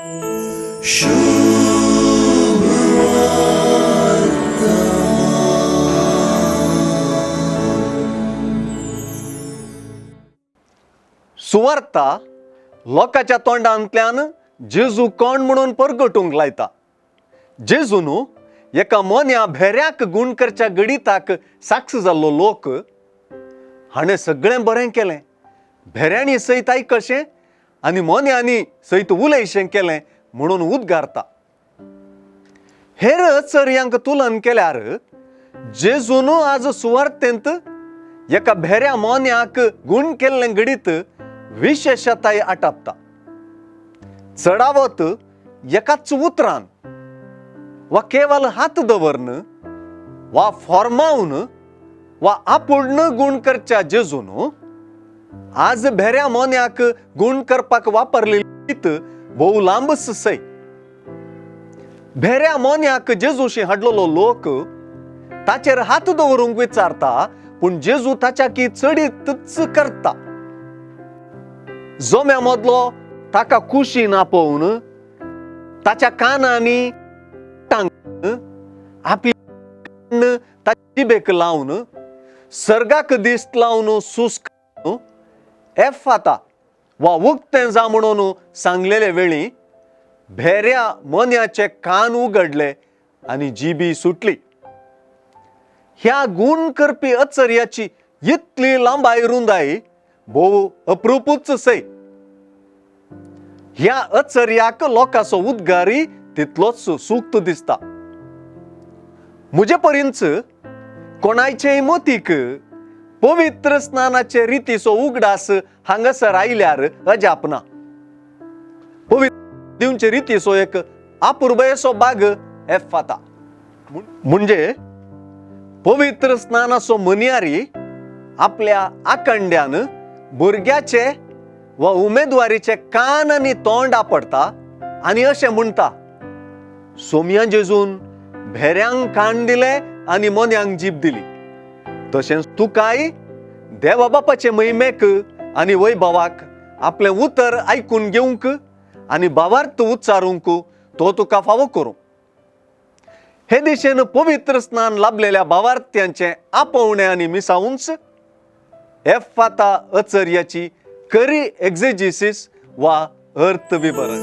सुवार्ता लोकांच्या तोंडांतल्यान जेजू कोण म्हणून परगटूंक लायता. जेजून एका मोन्या भेऱ्याक गूण करच्या गणिताक साक्ष जाल्लो लोक हाणें सगळें बरें केलें, भेऱ्यांनी सयत आयकशें आनी मोन्यांनी सयत उलयशें केलें म्हणून उद्गारता. हेर चर्यांक तुलन केल्यार जेजून आज सुवार्तेंत एका भेऱ्या मोन्याक गूण केल्लें घडीत विशेशताय आटापता. चडावत एकाच उतरान वा केवल हात दवरन वा फॉर्मावन वा आपूर्ण गूण करच्या जेजून आज भेऱ्या मोन्याक गूण करपाक वापरलेली भोव लांबच सय. भेऱ्या मोन्याक जेजूशी हाडलेलो लोक ताचेर हात दवरूंक विचारता, पूण जेजू ताच्या की चडीतच करता. जोम्या मदलो ताका कुशीन आपोवन ताच्या कानांनी आपली ताच्या जिबेक लावन सर्गाक दिस्त लावन सूस एफ आता वा उक्तें जा म्हणून सांगलेले वेळी भेऱ्या मोन्याचे कान उगडले आनी जिबी सुटली. ह्या गूण करपी अचर्याची इतली लांबाय रुंदाय भोव अप्रुपूच सय. ह्या अचर्याक लोकांचो उद्गारी तितलोच सुक्त दिसता. म्हजे परींच कोणायचेय मतीक पवित्र स्नानाचे रितीचो उगडास हांगासर आयल्यार अजाप ना. पवित्र दिवचे रितीचो एक अपुरबयेचो बाग एफाता म्हणजे पवित्र स्नानाचो मनियारी आपल्या आखंड्यान भुरग्याचे वा उमेदवारीचे कान आनी तोंड आपडता आनी अशें म्हणटा, सोमया जेजून भेऱ्यांक कान दिले आनी मोन्यांक जीब दिली, तशेंच तुकाय देवा बापाचे महिमेक आनी वैभवाक आपलें उतर आयकून घेवंक आनी भावार्थ उच्चारूंक तो तुका फावो करूं. हे दिशेन पवित्र स्नान लाभलेल्या भावार्थ्यांचें आपोवणें आनी मिसावूंच एफाता अचर्याची करी एक्झेजिसीस वा अर्थ विवरण.